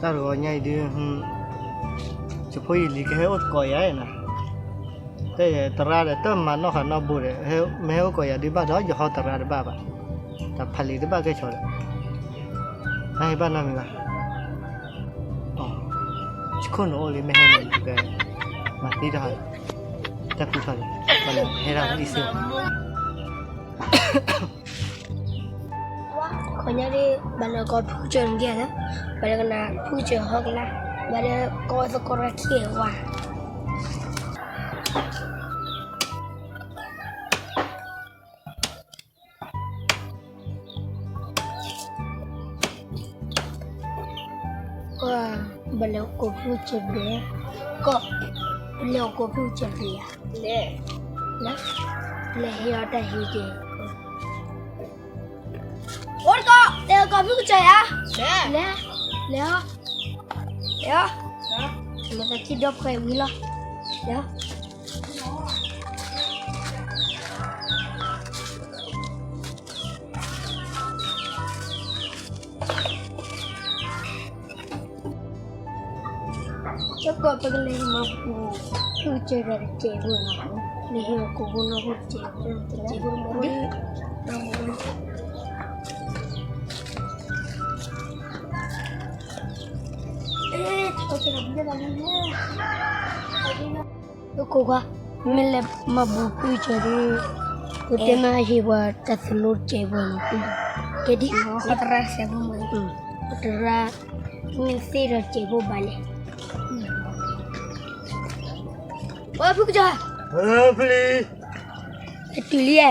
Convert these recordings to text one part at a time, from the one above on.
တၢ်တဂီၤညါအံၤဒုး, ယဖိယလံၤကဟဲအိၣ်သကိးယၤနီၤ, တဲယသရၣ်ဒီး တမၤနီၣ်ဃာ်နီၣ်ဘိဒီး မ့ၢ်ဟဲအိၣ်သကိးယၤဒုးဘၣ်ဒီး ယဟီသရၣ်တဘၣ်ဘၣ်, တၢ်ဖးလံာ်တဘၣ်ကဲဆိးဒီး, တၢ်ဟ့ၣ်ဘၣ်နီတမံၤဘၣ်, ယခိၣ်နူာ်အိၣ်လံ မ့ၢ်ဟဲန့ၣ် ယကမၤသံတၢ်ဟီ, တၢ်ကူၣ်ထီၣ်လံ, ဟဲဒၣ်အံၤစ့ၢ် ခီညါဒ် ဘၣ်နကိးဖုကစၢၢ်နက့ၢ်လၢ, ဘၣ်ဒီးကနၣ်ဖုကစၢၢ်ဟီကလါ, ဘၣ်ဒီးကိးသကိးတၢ်ခံဝါ, ဘၣ်လဲၤကိးဖုကစၢၢ်ဘျဲၣ်, ကီၢ်, ဘၣ်လဲၤကိးဖုကစၢၢ်ဘျဲၣ်ဧါ, လဲၤ, လဲၤဟ့ၣ်အီၤတၢ်ဟ့ၣ်က့ၤ အိၣ်တကီၢ်, လဲၤကိးဖုကစၢၢ်ဧါ, လဲၤ, လဲၤအီၤ, လဲၤအီၤ, မ့ၢ်တၢ်ခံဒီဖှဲဝံၤလီၤ, လဲၤအီၤ ကီၢ်ပကလဲၤမၤပူၤ, ဖုကစၢၢ်ဒီးတစဲးဖိနီၤ, လဲၤဟ့ၣ်အီၤကိးဖိနီၢ်ဖိတစဲးဖိ, တစဲးဖိမ့ၢ်, အခိၣ်ခွါ, မ့ၢ်လဲၤမၤပူၤဖုကစၢၢ်ဒီး, ပတဲမ့ၢ်ဟ့ၣ်ပှၤတၢ်သလိတစဲးဖိနီၤ, ကဲဒ်, သရၣ်, သရၣ်, မ့ၢ်သ့ဒီးတစဲးဖိဘၣ်လဲၣ်, ဖုကစၢၢ်, ဖုလံ, တုၤလံ,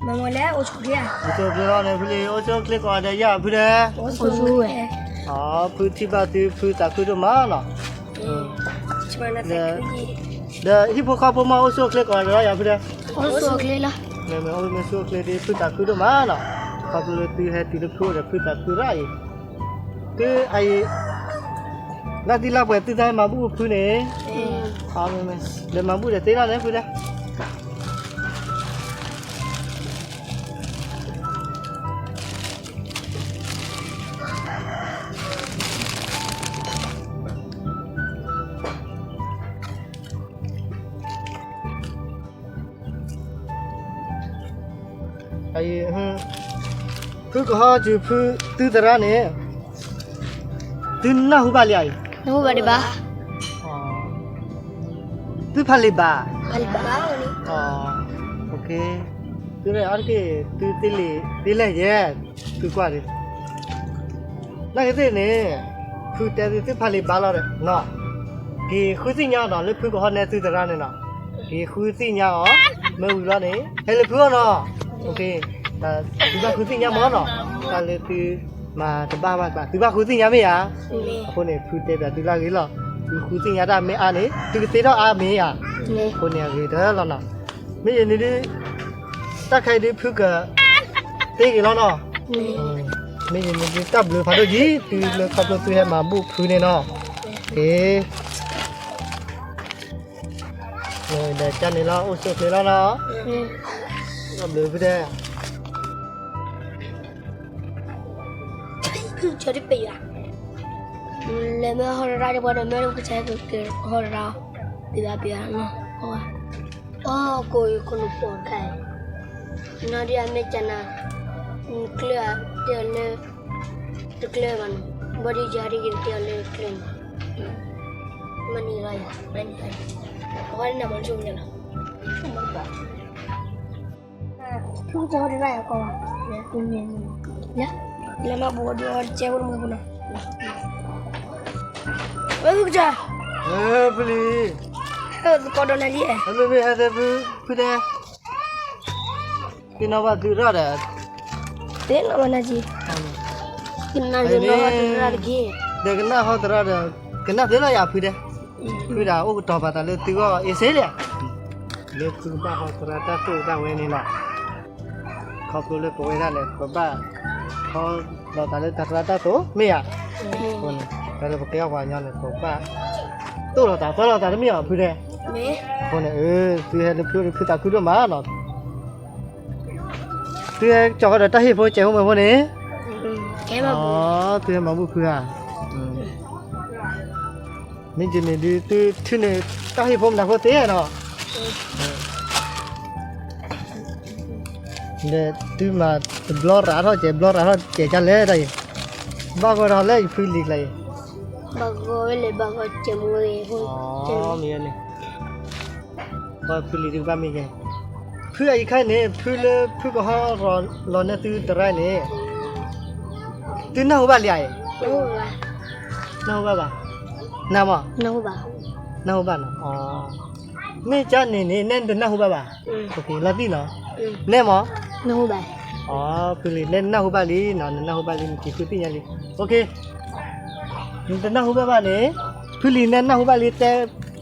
မ့ၢ်လဲၤအိၣ်ဆိၣ်ချ့ဧါ, အိၣ်ဆိၣ်ချ့လီၤန့ၣ် ဖုလံ, အိၣ်ဆိၣ်ချ့ကိးဂၤဒဲးယၤဖုဒဲး, အိၣ်ဆိၣ်ဝဲ, ဖုထံၣ်ဘၣ်သုဖုသးခုဒိၣ်မးနီၤ, ဒီးဟံၣ်ဖိဃီဖိမ့ၢ်အိၣ်ဆိၣ်ချ့ကိးဂၤဒဲးလီၤယၤဖုဒဲး, အိၣ်ဆိၣ်ချ့လီၤ, မ့ၢ်အိၣ်မ့ၢ်ဆိၣ်ချ့ဒ်ဖုသးခုဒိၣ်မးနီၤ, ခီဖျိလၢသုဟဲတုၤလၢဖုအိၣ်ဒီးဖုသးခုရၣ်အံၤ, သုအအံၤ, လၢတံၢ်လၢပှဲၤသုသးမၤဘူၣ်ဖုန့ၣ်, ဒီးမၤဘူၣ်ဒီးသ့လီၤန့ၣ်ဖုဒဲး ဖုကဟီစုဖုသုသရၣ်န့ၣ်, သုနၢ်ဟူဘၣ်လံဧါအံၤ, နၢ်ဟူဘၣ်ဒံးဘၣ်, သုဖးလံာ်ဘၣ်, ဖးလံာ်ဘၣ်, သုန့ၣ်အီၤတက့ၢ်, သုသ့လံာ်သ့လဲၢ်ယဲ, သုကွၢ်ဒံး နာ်က့သ့ၣ်န့ၣ်, ဖုတဲသုသုဖးလံာ်ဘၣ်လီၤဒီး, က့ၤဃုသ့ၣ်ညါအီၤနီၤ လၢဖုကဟီနဲသုသရၣ်န့ၣ်နီၤ, က့ၤဃုသ့ၣ်ညါအီၤ, မ့ၢ်ဝံၤလီၤန့ၣ် ဟဲလၢဖုအီၤနီၤ, သုဘၣ်ဃုသ့ၣ်ညါမ့ၢ်နီၤ, တၢ်လၢသုမၤတဘၣ်ဘၣ်ကျါ သုဘၣ်ဃုသ့ၣ်ညါမ့ၢ်ဧါ, အဃိန့ၣ် ဖုတဲပၠးသုလၢအဂ့ၤလီၤ, သုဃုသ့ၣ်ညါတၢ်မ့ၢ်အါန့ၣ် သုကသ့ထီၣ်အါမ့ၢ်ဧါ, အဃိန့ၣ်အဂ့ၤတၢ်လီၤနီၤ, မ့ၢ်ယန့ၣ်ဒုး တၢ်ခဲအံၤဒုးဖုကသ့က့ၤလီၤနီၤ, မ့ၢ်ယန့ၣ်ဒုးတၢ်ဘျုးဖးဒိၣ်ကံ သုလၢခီဖျိသုဟဲမၤဘူၣ်ဖုန့ၣ်နီၤ, ဒီးကန့ၣ်လီၤ အိၣ်ဆူၣ်အိၣ်ချ့လီၤနီၤ, တၢ်ဘျုးဖုဒဲး ကၠီတပ့ၤယွၤ, လဲၤမ့ၢ်ဟီတရၣ်ဒ်ပှၤဒီးမ့ၢ်ကစၢ်ကဟီတရၣ်, ပ့ၤဘၣ်ပ့ၤဘၣ်နီၤ, အီၣ်ကိးယခိၣ်နူာ်ပိာ်တခါအံၤ, နီၢ်ဒ်အမ့ၢ်ကနၣ်, ကျၢၢ်ဧါ, တဲအီၤလၢ, တကျၢၢ်ဘၣ်နီၤ, ဘၣ်ဒ်ယၤဒ်က့ၤတဲအီၤလၢကျၢၢ်န့ၣ်, မၤန့ၢ်လီၤယၤ, မၤန့ၢ်လီၤယၤ, အဝဲန့ၣ်နမၤဆိကမိၣ်လီၤ ဖုကစၢ်ဟီတရၣ်ယၤကီး, လဲၤမၤဘူၣ်ဒီးကဲဖိတမုၢ်ဖိနီၤ, ဝဲဖုကစၢ်, ဖုလံ, ဟဲသကိးဒီးနၤလံ, မ့မ့ၢ်ဟဲသ့ဖု, ဖုတဲ, သ့ၣ်နီၣ်ဘၣ်သုရၣ်ဒီး, သ့ၣ်နီၣ်ဘၣ်နၤက့ၤ, ကနၣ်ဟီတရၣ်တက့ၢ်, ဒီးကနၣ်ဟီတရၣ်ဒီး, ကနၣ်သ့လီၤယၤဖုတဲ, ဖုဒၣ်အိၣ်ကတီၤပာ်သးလၢသုဂီၢ်အ့စ့လံ, လၢသုကဘၣ်ဟီတရၣ်တၢ်သိၣ်တၢ်ဝဲန့ၣ်လီၤ, ခီဖျိလၢပဝဲဒၣ်န့ၣ် ပဘၣ်ဟီလီၤသးလၢတၢ်တရၣ်တၢ်သိၣ်မ့ၢ်ဧါ, အဃိန့ၣ် တၢ်လၢပကဲအီၣ်ပှၤကညီန့ၣ် ပဘၣ်သိၣ်လီၤသးပၢလီၤသးတမ့ၢ်ဧါဖုတဲ, အဃိန့ၣ် သုဟဲလၢဖုအိၣ်ဒီးဖုသးခုဒိၣ်မးနီၤ သုဟဲကၠီၤဃီဒီးတၢ်ဟ့ၣ်ဖိကဲဖိမုၢ်ဖိန့ၣ်, သုဟဲမၤဘူၣ်ဖုဧါ, မ့ၢ်ယန့ၣ်ဒုး သုထုးန့ၢ်တၢ်ဟ့ၣ်ဖိမနၤဖိသ့နီၤ, ဒီးသုမၤတဘျီရၤထီၣ်ကဲး ဘျီရၤထီၣ်ကဲးကလဲၣ်တၢ်အံၤ, ဘၣ်ဂီၤထီၣ်လၢယဖုလံၤကျါအံၤ, ဘၣ်ဂီၤဝဲလဲၣ် ဘၣ်ဂီၤကဲးမ့ၢ်ဂ့ၤ, မ့ၢ်န့ၣ် ဖုလံၤဒုးကဘၣ်မ့ၢ်ယဲ, ဖုအံၤခါန့ၣ် ဖုလၢဖုကဟီရီၤလီၤန့ၢ်သုသရၣ်န့ၣ်, သုနၢ်ဟူဘၣ်လံဧါအံၤ, နၢ်ဟူဘၣ်ဘၣ်, နၢ်မး, နၢ်ဟူဘၣ်နီၤ, မ့ၢ်ကၢ်န့ၣ်န့ၣ် နဲနတနၢ်ဟူဘၣ်ဘၣ်, လီၤတံၢ်နီၤ, နဲမး, ဖုလံၤ နဲနနၢ်ဟူဘၣ်လံနီၤ, နနၢ်ဟူဘၣ်လံ နက့ၤဃုသ့ၣ်ညါလံ, နတနၢ်ဟူဘၣ်ဘၣ်န့ၣ်, ဖုလံၤနဲနနၢ်ဟူဘၣ်လံ, တဲ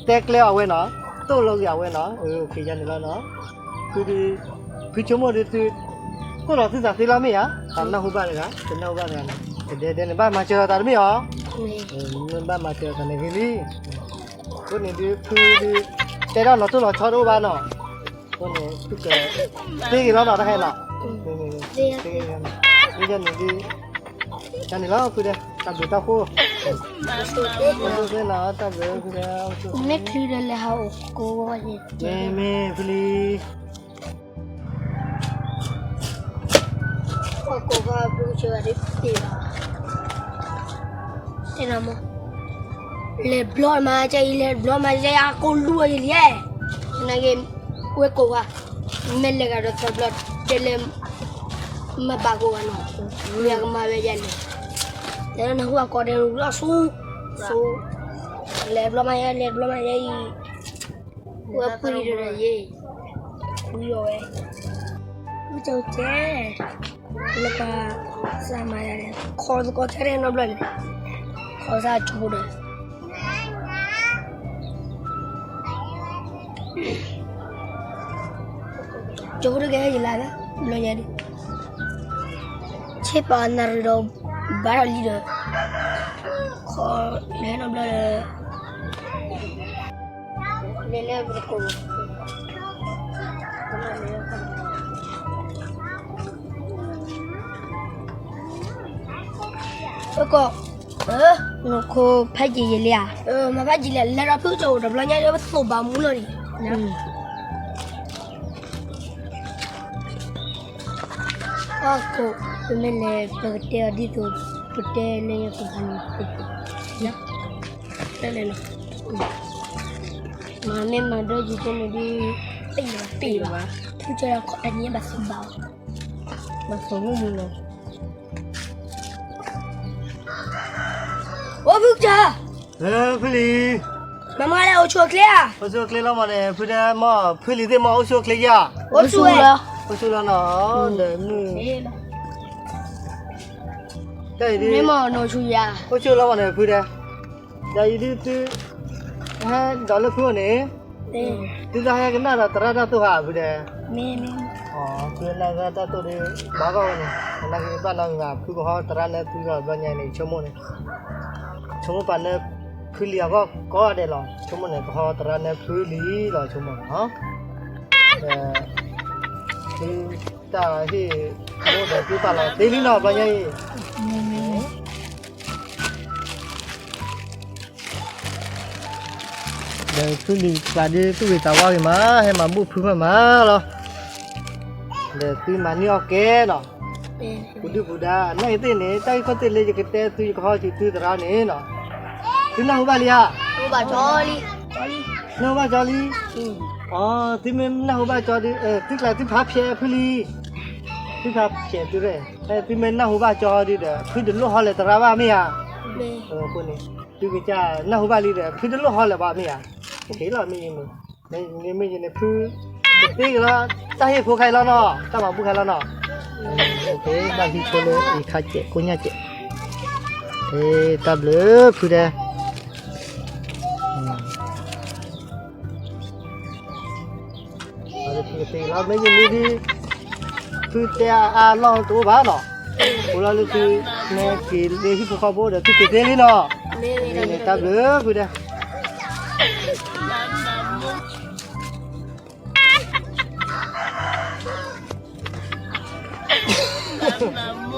ကျဲအီၤဝဲနီၤ, သိၣ်လိဂ့ၤအဝဲနီၤ, ယၤန့ၣ်လီၤနီၤ, ဖုဒုး, ဖုဆိကမိၣ်ဒုးသု, သိၣ်လီၤသုသးသ့လီၤမ့ၢ်ဧါ, တနၢ်ဟူဘၣ်တဂၤ တနၢ်ဟူဘၣ်တဂၤန့ၣ်, ကဒဲဒဲန့ၣ် ဘၣ်မၤစၢၤလိာ်သးတမ့ၢ်ဧါ, မ့ၢ်ဘၣ်မၤစၢၤလိာ်သးန့ၣ်ဂ့ၤလံ, အဃိန့ၣ်ဒုးဖုဒုး, တဲဒၣ်လီၤတိၢ်လီၤဆီတအိၣ်ဘၣ်နီၤ, အဃိန့ၣ် ဖုက, သ့ဂ့ၤလီၤနီၤ တၢ်ဟဲနီၤ, သ့ဂ့ၤလီၤ, တၢ်န့ၣ်လီၤဖုဒဲး တၢ်ဘျုးတၢ်ဖှိၣ်, သ့နီၤ တၢ်ဘျုးဖုဒဲး, မ့ၢ်ချုးဒီးလဲၤဟးအိၣ်ကိးဂီၤ, မ့ၢ်မ့ၢ်ဖုလံၤ ဟီၣ်ခိၣ်ဃီဖုကဆၢဘၣ်ဒ်တ့ၢ်ဘၣ်, တဲနၤမး, လဲၤဘျီမး ကၢ်အံၤ လဲၤဘျီမး ကၢ်အံၤ အကိးလူၤအီၤယံၤလံ, နာ်က့ၤ, ဝဲကိးဂၤ, မ့ၢ်လဲၤဂၤဒီးသီဘျီ, တဲလဲၤ, မၤဘၣ်ကိးဂၤနီၤ, မ့ၢ်ကမၤဝဲယၤန့ၣ်, တဲနၢ်ဟူအကိးတဲလီၤဆူ, ဆူ, လဲၤဘျီမးယဲ လဲၤဘျီမးယဲအံၤ ဝဲပှ့ၤဒီးယဲ, ဝံၤအီၤဝဲ, ဝံၤကၠီကဲ, လၢပှၤစၢ်မၤယၤန့ၣ် ခီသကိးထဲနီတဘျီန့ၣ်, ခီစၢ်ကၠိဖိဒီး, ကၠိဖိဒီးကဟဲယလါလၢ, ဘျီညါဒုး, ဆ့ပာ်နၣ်ရံၣ်ဒီး, ဘၣ်ထီၣ်လံဒီး, ခီ, န့ၣ်နီတဘျီဒီး အကီၢ်, နီၢ်ခိဖးယံာ်ယံာ်လံဧါ, မၤဖးယံာ်လံ လဲၤဒီးဖုကၠိတဘျီညါဒီး ပသိၣ်ဘၣ်မူလီၤန့ၣ်, အကီၢ်, ပမ့ၢ်လဲၤ ပကတဲအီၤဒ်သိး, ပတဲလၢညါပက, တလဲၤလီၤ, မၤမ့ၢ်မၤဒီးယကဲန့ၣ်ဒ်, ပ့ၢ်ဘၣ်, ဖုကၠီခီတနံၤဘၣ်သ့ဘၣ်, ဘၣ်သ့မုၢ်မုၢ်လီၤ, အိၣ်ဖုကၠီ, ဖုလံၤ, မၤမၤလဲၣ် အိၣ်ဆူၣ်အိၣ်ချ့ဧါ, အိၣ်ဆူၣ်အိၣ်ချ့လီၤမးန့ၣ် ဖုဒဲမး ဖုလံၤသ့ၣ်မး အိၣ်ဆူၣ်အိၣ်ချ့ဧါ, အိၣ်ဆူၣ်လီၤ, အိၣ်ဆူၣ်လီၤနီၤ, ဒီးမုၢ် တၢ်အံၤဒ်, အိၣ်ဆူၣ်လီၤမးန့ၣ် ဖုဒဲ, တၢ်အံၤဒ်သု, ဟဲဒီးလၢဖုအိၣ်န့ၣ်, သုတၢ်ဟဲကနၣ်ဒီးသရၣ်တၢ်သိၣ်ဧါ ဖုဒဲ, သုနၢ်သရၣ်တၢ်သိၣ်ဒီး, ဘၣ်ဂီၢ်ဝဲန့ၣ်, နာ်က့ၤဘၣ်နီၢ်ဂၤ ဖုကဟီသရၣ်လၢဖုလီၤဘျီညါန့ၣ် ဆိကမိၣ်န့ၣ်, ဆိကမိၣ်ပာ်လၢ, ဖုလံၤအဂီၢ်ကိးဂၤဒဲးလီၤ ဆိကမိၣ်န့ၣ် ကဟီသရၣ်လၢဖုလံၤလီၤဆိကမိၣ်န့ၣ်, ဒီး, သုတၢ်ဟ့ၣ်, ဒီးဖုလံၤကျါဒ်သူၣ်ဂ့ၤသးဝါဂ့ၤမး ဟဲမၤဘူၣ်ဖုမးမးလီၤ, ဒီးသုမၤန့ၢ်အီၣ်ကဲလီၤ, ပူၤဒုၣ်ပူၤဒါ နာ်က့ၤသ့ၣ်န့ၣ် တၢ်ဂ့ၢ်ခိၣ်သ့ၣ်လၢယကတဲသု ယကဟီဆူသုသရၣ်န့ၣ်လီၤ, သုနၢ်ဟူဘၣ်လံဧါ, နၢ်ဟူဘၣ်ကၠီလံ, သုမ့ၢ်နၢ်ဟူဘၣ်ကၠီဒ်, သုကျါသုဖးဖျဲးဖုလံၤ, သုဖးဖျဲးသုရဲၣ်, သုမ့ၢ်နၢ်ဟူဘၣ်ကၠီဒ်ဒီး ဖုတလိၣ်ဟီလၢၤသရၣ်ဘၣ်မ့ၢ်ဧါ, အဃိန့ၣ်, သုကစၢ်နၢ်ဟူဘၣ်လံဒီး ဖုတလိၣ်ဟီလၢၤဘၣ်မ့ၢ်ဧါ, မ့ၢ်ယန့ၣ်, မ့ၢ်ယန့ၣ်ဖုကသ့ကလီၤ တၢ်ဟ့ၣ်ဖိခါအံၤလီၤနီၤ တၢ်မၤဘူၣ်ခါလီၤနီၤ, ဘၣ်ဟံးဆိလၢအံၤခါစဲးကိညၣ်စဲး, တၢ်ဘျုးဖုဒဲး, ဖုကသ့ကလီၤ မ့ၢ်ယန့ၣ်ဒ်, ဖုတဲအါအါလီၢ်တအိၣ်ဘၣ်နီၤ, အိၣ်လီၤလၢသု, မ့ၢ်က့ၤလၢဟံၣ်ဖိဃီဖိဒီးသုကသ့လံနီၤ, မ့ၢ်တၢ်ဘျုးဖုဒဲး မ